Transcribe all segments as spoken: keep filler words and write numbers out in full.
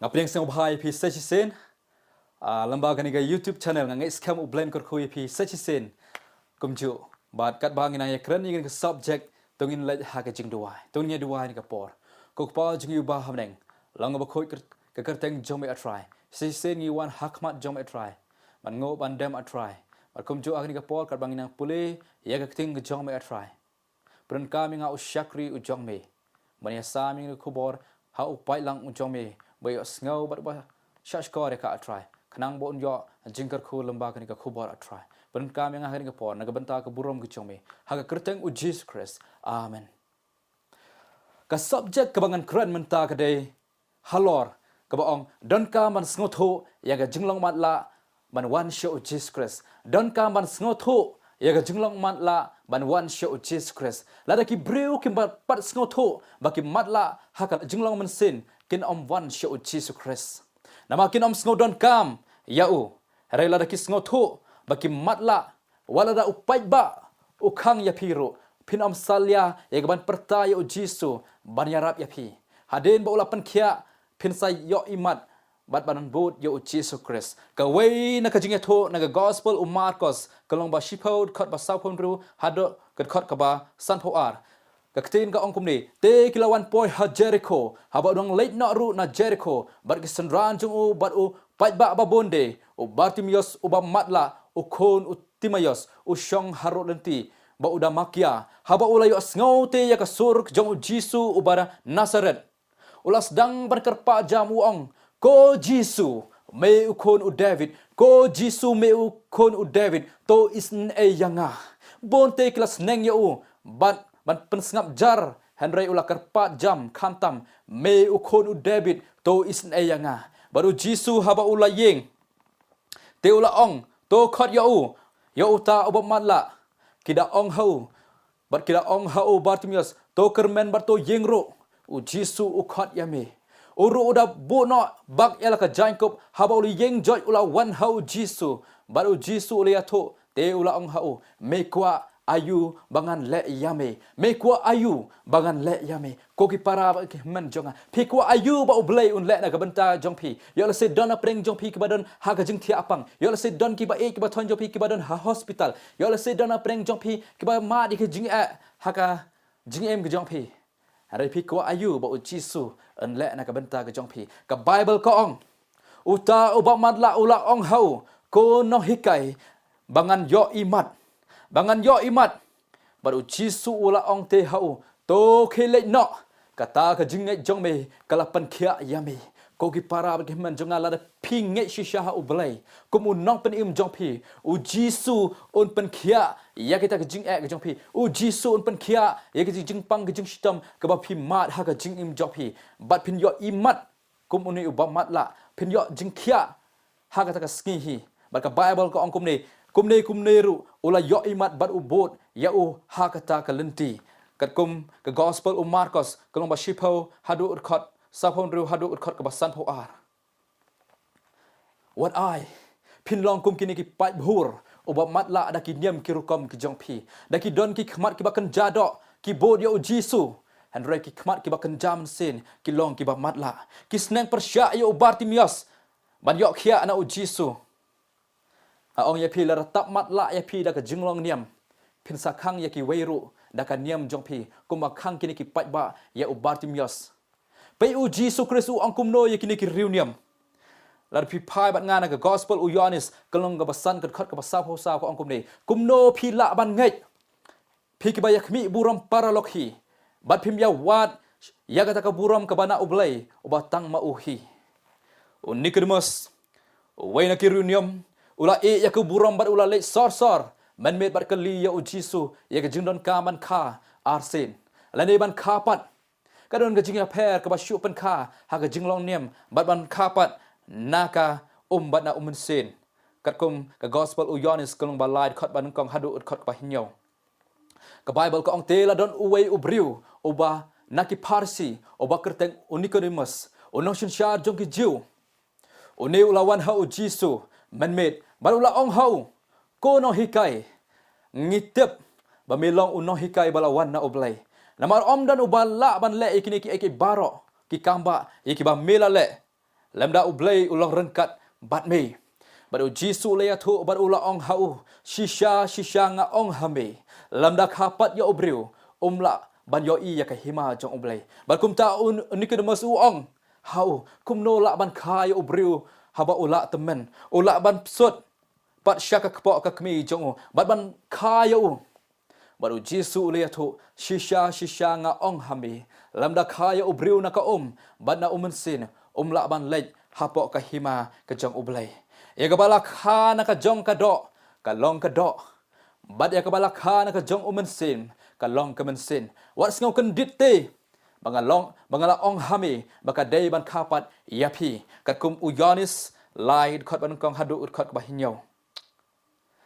Nga pdiang sngewbha ïa phi sa shisien. Ah, lyngba kane ka YouTube channel nga ngeit skhem U Blei un kyrkhu ïa phi sa shisien. Kumjuh bad katba ngin nang ïakren ïa kane ka subject, to ngin leit ha ka jingduwai. To ngin ïa duwai ha kane ka por. Ko Kpa jong ngi uba ha bneng, long ba khuid ka kyrteng jong me, A Trai. Sa shisien ngi wan ha khmat jong me, A Trai, ban nguh ban dem, A Trai. Bad kumjuh ha kane ka por katba ngin nang pule ïa ka ktien ka jong me, A Trai, pyndonkam ïa nga u shakri u jong me ban ïasam ïa ka khubor ha u paidlang u jong me, ba ïohsngew bad ba shahshkor ïa ka, A Trai, khnang ba un ïoh jingkyrkhu lyngba kane ka khubor, A Trai. Pyndonkam ïa nga ha kane ka por na ka bynta ka burom ka jong me, ha ka kyrteng U Jisu Khrist. Amen. Ka subject kaba ngan kren mynta ka dei halor kaba ong, donkam ban sngewthuh ïa ka jinglong matlah ban wan sha U Jisu Khrist. Donkam ban sngewthuh ïa ka jinglong matlah ban wan sha U Jisu Khrist. Lada ki briew kim pat sngewthuh ba ki matlah ha ka jinglong mynsiem, kin ym wan sha U Jisu Khrist. Namar kin ym sngew donkam ïa u. Hynrei lada ki sngewthuh ba ki matlah, wat lada u paidbah u khang ïa phi ruh, phin ym salia ïa ka ban pyrta ïa U Jisu ban ïarap ïa phi. Hadien ba u la pynkhiah, phin sa ïoh imat bad ban bud ïa U Jisu Khrist. Kawei na ka jingïathuh na ka Gospel u Markos, ka lynnong ba shiphew, dkhot ba sawphew hynriew haduh ka dkhot kaba sanphew ar. Ka ktien ka ong kumne: Te ki la wan poi ha Jerikho. Haba u dang leit noh ruh na Jerikho, bad ki synran jong u bad u paidbah babun de, u Bartimios uba matlah, u khun u Timaios, u shong harud lynti, ba u da makia. Haba u la ïohsngew te ïa ka sur jong U Jisu uba na Nasareth, u la sdang ban kyrpad jam, u ong: Ko Jisu, me u khun u David, ko Jisu, me u khun u David, to isynei ïa nga. Bun te ki la sneng ïa u bad ban pynsngap jar, hynrei u la kyrpad jam khamtam: Me u khun u David, to isynei ïa nga. Bad U Jisu haba u la ïeng, te u la ong: To khot ïa u, ïa uta uba matlah. Ki da ong ha u, bad ki da ong ha u Bartimios: To kyrmen bad to ïeng ruh, U Jisu u khot ïa me. U ruh u da buh noh bak ïa la ka jaiñkup. Haba u la ïeng joit u la wan ha U Jisu, bad U Jisu u la ïathuh, te u la ong ha u: Me kwah aïu ba ngan leh ïa me? Me kwah aïu ba ngan leh ïa me? Ko ki para bad ki hynmen jong nga, phi kwah aïu ba U Blei un leh na ka bynta jong phi? Ïoh lehse don na pdeng jong phi kiba don ha ka jingthiah pang. Ïoh lehse don kiba ïeit kiba thoh jong phi kiba don ha hospital. Ïoh lehse don na pdeng jong phi kiba mad ïa ka jingeh ha ka jingim ka jong phi. Hynrei phi kwah aïu ba U Jisu un leh na ka bynta ka jong phi? Ka Baibl ka ong: Uta uba matlah u la ong ha u: Ko nonghikai, ba ngan ïoh imat, ba ngan ïoh imat. Bad U Jisu u la ong te ha u: To khie leit noh, kata ka jingngeit jong me ka la pynkhiah ïa me. Ko ki para bad ki hynmen jong nga, lada phi ngeit shisha ha U Blei kum u nongpynim jong phi, U Jisu un pynkhiah ïa kita ki jingeh ki jong phi. U Jisu un pynkhiah ïa ki jingpang ki jingshitom kaba phi mad ha ka jingim jong phi, bad phin ïoh imat kum une uba matlah, phin ïoh jingkhiah ha kata ka sngi hi. Bad ka Baibl ka ong kumne: Kumne kumne ruh u la ïoh imat bad u bud ïa u ha kata ka lynti. Katkum ka Gospel u Markos, ka lynnong ba shiphew haduh u dkhot sawphew hynriew haduh u dkhot kaba sanphew ar. Wat ai phin long kum kine ki paidbah uba matlah da ki niam ki rukom ki jong phi, da ki don ki khmat kiba kynja doh, ki bud ïa U Jisu, hynrei ki khmat kiba kynja mynsiem, ki long kiba matlah. Ki sneng pyrshah ïa u Bartimios ban ïoh khiah na U Jisu. Nga ong ïa phi, lada tap matlah ïa phi da ka jinglong niam, phin sa khang ïa kiwei ruh da ka niam jong phi, kumba khang kine ki paidbah ïa u Bartimios. Peit U Jisu Khrist u ong kumno ïa kine ki riewniam. Lada phi phai bad nga na ka Gospel u Ïoannis, ka lynnong kaba san, ka dkhot kaba sawphew saw, ka ong kumne: Kumno phi lah ban ngeit, phi kiba ïakhmih burom paralok hi, bad phim ïawad ïa kata ka burom kaba na U Blei uba tang ma u hi? U Nikodemus, uwei na ki riewniam, u la ïeh ïa ka burom bad u la leit sor sor mynmiet bad kylli ïa U Jisu ïa ka jingdonkam ban kha arsien, lane ban kha pat. Ka don ka jingïapher kaba shu pynkha ha ka jinglong niam bad ban kha pat na ka um bad na u mynsiem. Katkum ka Gospel u Ïoannis, ka lynnong ba lai, dkhot ba nyngkong haduh dkhot ba hynñiew. Ka Baibl ka ong: Te la don uwei u briew uba na ki Pharisi, uba kyrteng u Nikodemus, u nongsynshar jong ki Jiw. Une u la wan ha U Jisu mynmiet bad u la ong ha u: Ko nonghikai, ngi tip ba me long u nonghikai ba la wan na U Blei. Namar ym don uba lah ban leh ïa kine kiei kiei baroh ki kam ba ïa kiba me la leh lymda U Blei u long ryngkat bad me. Bad u Jisu u la ïathuh bad u la ong ha u, shisha shisha nga ong ha me, lymda kha pat ïa u briew, um lah ban ïohi ïa ka hima jong U Blei. Bad kumta u Nikodemus u ong ha u, kumno lah ban kha ïa u briew haba u lah tymmen, u lah ban psut pat sha ka kpoh ka kmie jong u bad ban kha ïa u? Bad u Jisu u la ïathuh, shisha shisha nga ong ha me, lymda kha ïa u briew na ka um bad na u mynsiem, um lah ban leit hapoh ka hima ka jong U Blei. Ïa kaba la kha na ka jong ka doh, ka long ka doh, bad ïa kaba la kha na ka jong u mynsiem, ka long ka mynsiem. Wat sngew kyndit te ba nga long, ba nga la ong ha me ba ka dei ban kha pat ïa phi, katkum u Ïoannis lai dkhot ba nyngkong haduh dkhot kaba hynñiew.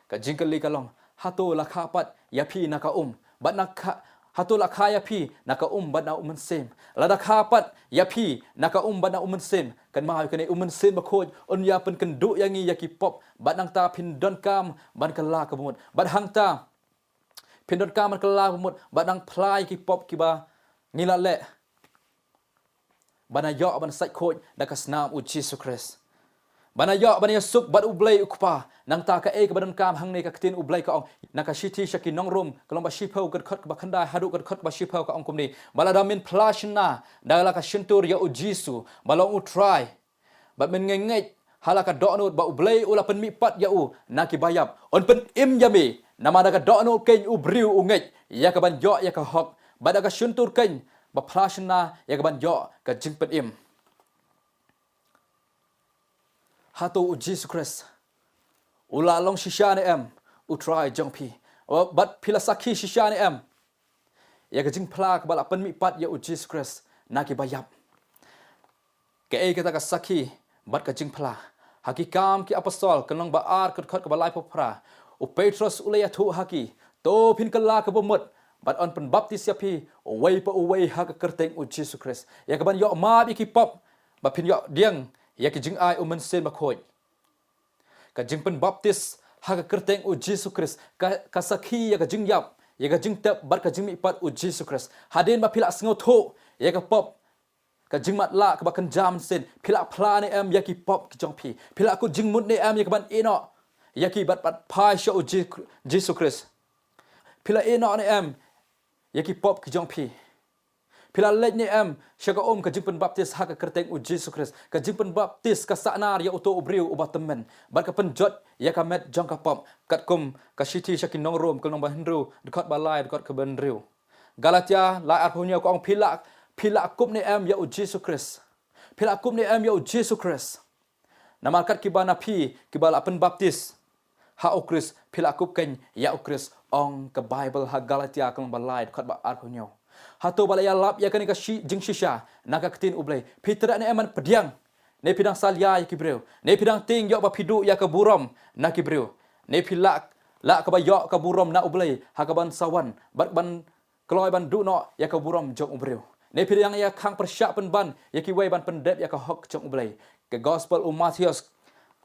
Ka jingkylli ka long, hato la kha pat ïa phi na ka um bad na ka, hato la kha ïa phi na ka um bad na u mynsiem? Lada kha pat ïa phi na ka um bad na u mynsiem, kynmaw ïa kane, u Mynsiem Bakhuid un ïa pynkynduh ïa ngi ïa ki pop, bad nangta phin donkam ban kylla ka bamut. Bad hangta phin donkam ban kylla ka bamut bad nang phla ïa ki pop kiba ngi la leh, ban ïoh ban sait khuid da ka snam u Jisu Khrist, ban ïoh ban ïasuk bad U Blei U Kpa. Nangta kaei kaba donkam hangne? Ka ktien U Blei ka ong na ka shithi sha ki nong Rom, ka lynnong ba shiphew, ka dkhot kaba khyndai haduh ka dkhot kaba shiphew, ka ong kumne, ba lada men phla shynna da la ka shyntur ïa u Jisu ba long U Trai, bad men ngeit ha la ka dohnud ba U Blei u la pynmihpat ïa u na ki baïap, un pynim ïa me. Namar da ka dohnud keiñ u briew u ngeit ïa kaban ïoh ïa ka hok, bad da ka shyntur keiñ ba phla shynna ïa kaban ïoh ka jingpynim. Hato u Jisu Khrist u la long shisha ne em U Trai jong phi? Bad phi la sakhi shisha ne em ïa ka jingphla kaba la pynmihpat ïa u Jisu Khrist na ki baïap? Kaei kata ka sakhi bad ka jingphla? Ha Ki Kam ki Apostol, ka lynnong ba ar, ka dkhot kaba laiphew phra, u Petros u la ïathuh ha ki, to phin kylla ka bamut bad yn pynbaptis ïa phi uwei pa uwei ha ka kyrteng u Jisu Khrist, ïa kaban ïoh map ïa ki pop, ba phin ïoh pdiang ïa ki jingai u Mynsiem Bakhuid. Ka jingpynbaptis ha ka kyrteng u Jisu Khrist ka, ka sakhi ïa ka jingïap, ïa ka jingtep bad ka jingmihpat u Jisu Khrist. Hadien ba phi la sngewthuh ïa ka pop, ka jingmatlah kaba kynja mynsiem, phi la phla ne em ïa ki pop ki jong phi? Phi la kut jingmut ne em ïa kaban ïehnoh ïa ki bad, bad phai sha u Ji-, Jisu Khrist? Phi la ïehnoh ne em ïa ki pop ki jong phi? Phi la leit ne em sha ka um ka jingpynbaptis ha ka kyrteng u Jisu Khrist? Ka jingpynbaptis ka sahnar ïa uto u briew uba tymmen bad ka pynjot ïa ka met jong ka pop, katkum ka shithi sha ki nong Rom, ka lynnong ba hynriew, dkhot ba lai, dkhot kaba hynriew. Galatia lai arphew hynñiew ka ong, phi la, phi la kup ne em ïa u Jisu Khrist? Phi la kup ne em ïa u Jisu Khrist? Namar kat kiba na phi kiba la pynbaptis ha u Khrist, phi la kup keiñ ïa u Khrist, ong ka Baibl ha Galatia ka lynnong ba lai, dkhot ba arphew hynñiew. Hato ba la ïalap ïa kane ka shi-, jingshisha na ka ktien u Blei, phi treh ne em ban pdiang? Ne phi dang salia ïa ki briew? Ne phi dang tieng ïoh ba phi duh ïa ka burom na ki briew? Ne phi lah, lah kaba ïoh ka burom na u Blei ha kaban sa wan bad ban kloi ban duh noh ïa ka burom jong u briew? Ne phi dang ïa khang pyrshah pynban ïa kiwei ban pyndep ïa ka hok jong u Blei? Ka Gospel u Mathaios,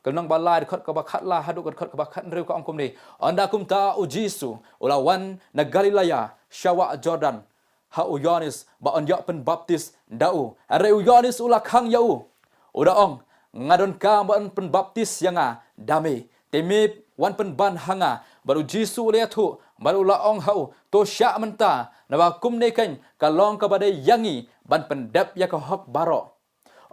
ka lynnong ba lai, dkhot kaba khatla haduh ka dkhot kaba khathynriew ka ong kumne, ynda kumta u Jisu u la wan na Galilea sha wah Jordan ha u Ïoannis ba yn ïoh pynbaptis da u. Hynrei u Ïoannis u la khang ïa u, u da ong, nga donkam ba yn pynbaptis ïa nga da me, te me wan pynban ha nga? Bad u Jisu u la ïathuh bad u la ong ha u, to shah mynta, naba kumne keiñ ka long kaba dei ïa ngi ban pyndep ïa ka hok baroh.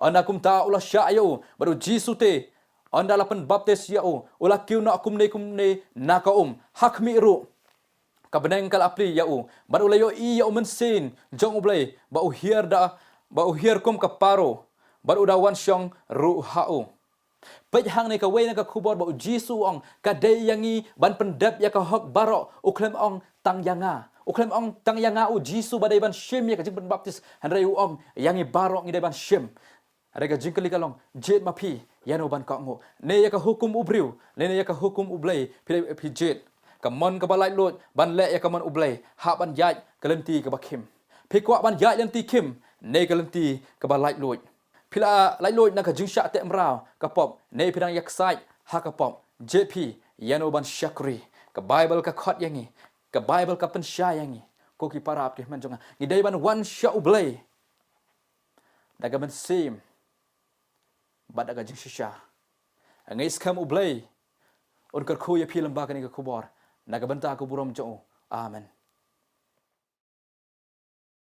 Ynda kumta u la shah ïa u, bad u Jisu te, ynda la pynbaptis ïa u, u la kiew noh kumne kumne na ka um. Ha khmih ruh ka bneng ka la plie ïa u bad u la ïohi ïa u Mynsiem jong u Blei ba u hiar da, ba u hiar kum ka paro, bad u da wan shong ruh ha u. Peit hangne kawei na ka khubor ba u Jisu u ong ka dei ïa ngi ban pyndep ïa ka hok baroh. U khlem ong tang ïa nga, u khlem ong tang ïa nga u Jisu ba dei ban shim ïa ka jingpynbaptis, hynrei u ong ïa ngi baroh ngi dei ban shim. Hynrei ka jingkylli ka long, jied ma phi ïano ban kohnguh, ne ïa ka hukum u briew ne, ne ïa ka hukum u Blei? Phi, phi jied ka mon kaba laitluid ban leh ïa ka mon u Blei, hap ban ïaid ka lynti kaba khim. Phi kwah ban ïaid lynti khim ne ka lynti kaba laitluid? Phi la laitluid na ka jingshah teh mraw ka pop ne phi dang ïa excite ha ka pop? Jied phi ïano ban shakri. Ka Baibl ka khot ïa ngi, ka Baibl ka pynshai ïa ngi, ko ki para ki hynmen jong nga, ngi dei ban wan sha u Blei da ka mynsiem bad da ka jingshisha. Nga ngeit skhem U Blei un kyrkhu ïa phi lyngba kane ka khubor, na ka bynta ka burom jong u. Amen.